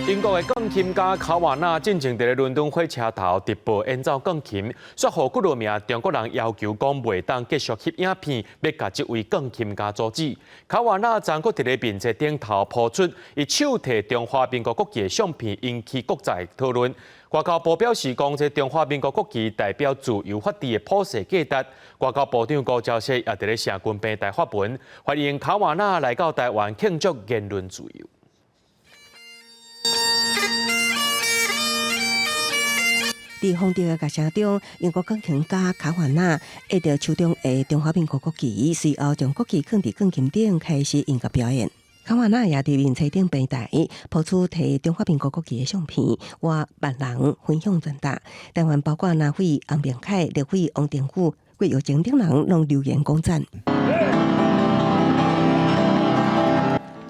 英國的鋼琴家卡瓦納進前佇咧倫敦火車頭直播演奏鋼琴，煞予幾落名中國人要求講袂當繼續翕影片，欲共這位鋼琴家阻止。卡瓦納昨閣佇咧面冊頂頭鋪出伊手提中華民國國旗的相片，引起國際討論。外交部表示講，這中華民國國旗代表自由法治的普世價值。外交部長吳釗燮也佇咧社群平台發文，歡迎卡瓦納來到台灣慶祝言論自由。佇風笛的樂聲中，英國鋼琴家卡瓦納挹著手中的中華民國國旗，隨後將國旗囥佇鋼琴頂開始音樂表演。卡瓦納也佇面冊頂平台鋪出提中華民國國旗的相片，逾萬人分享轉達。台灣包括南非洪明凱、立委王定宇、郭玉晶等人攏留言講讚。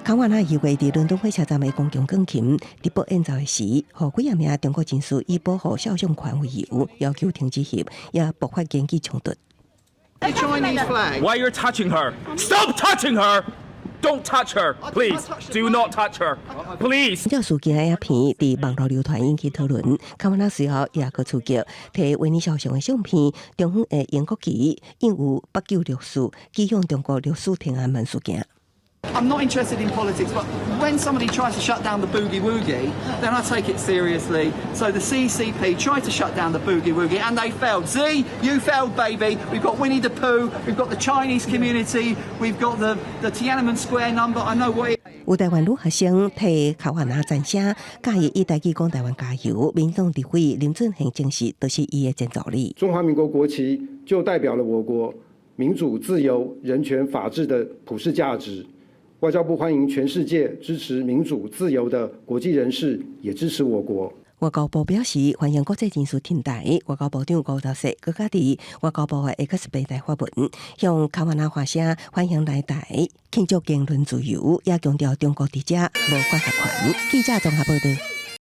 卡瓦納二月佇倫敦火車站的公共鋼琴直播演奏的時，予幾仔名中國人士以保護肖像權為由，要求停止翕，也爆發言語衝突。 Why you're touching her? Stop touching her! Don't touch her, please. Do not touch her, please. 這事件的影片佇網路流傳引起討論。卡瓦納隨後也閣出擊，提維尼肖像的相片，中方的英國旗印有北救六四，指向中國六四天安門事件。 I'm not interested in politics, but when somebody tries to shut down the boogie woogie, then I take it seriously. So the CCP tried to shut down the boogie woogie and they failed. Xi, you failed, baby. We've got Winnie the Pooh, we've got the Chinese community, we've got the Tiananmen Square number. I know what. 有台灣女學生替卡瓦納讚聲，佮伊以台語講台灣加油。民進黨立委林俊憲證實，就是伊的前助理。中華民國國旗就代表了我國民主、自由、人權、法治的普世價值。外交部歡迎全世界支持民主自由的國際人士，也支持我國。外交部表示歡迎國際人士挺台。外交部長吳釗燮閣佮佇外交部的 X 平台發文，向卡瓦納發聲歡迎來台慶祝言論自由，也強調中國佇遮無管轄權。記者綜合報道。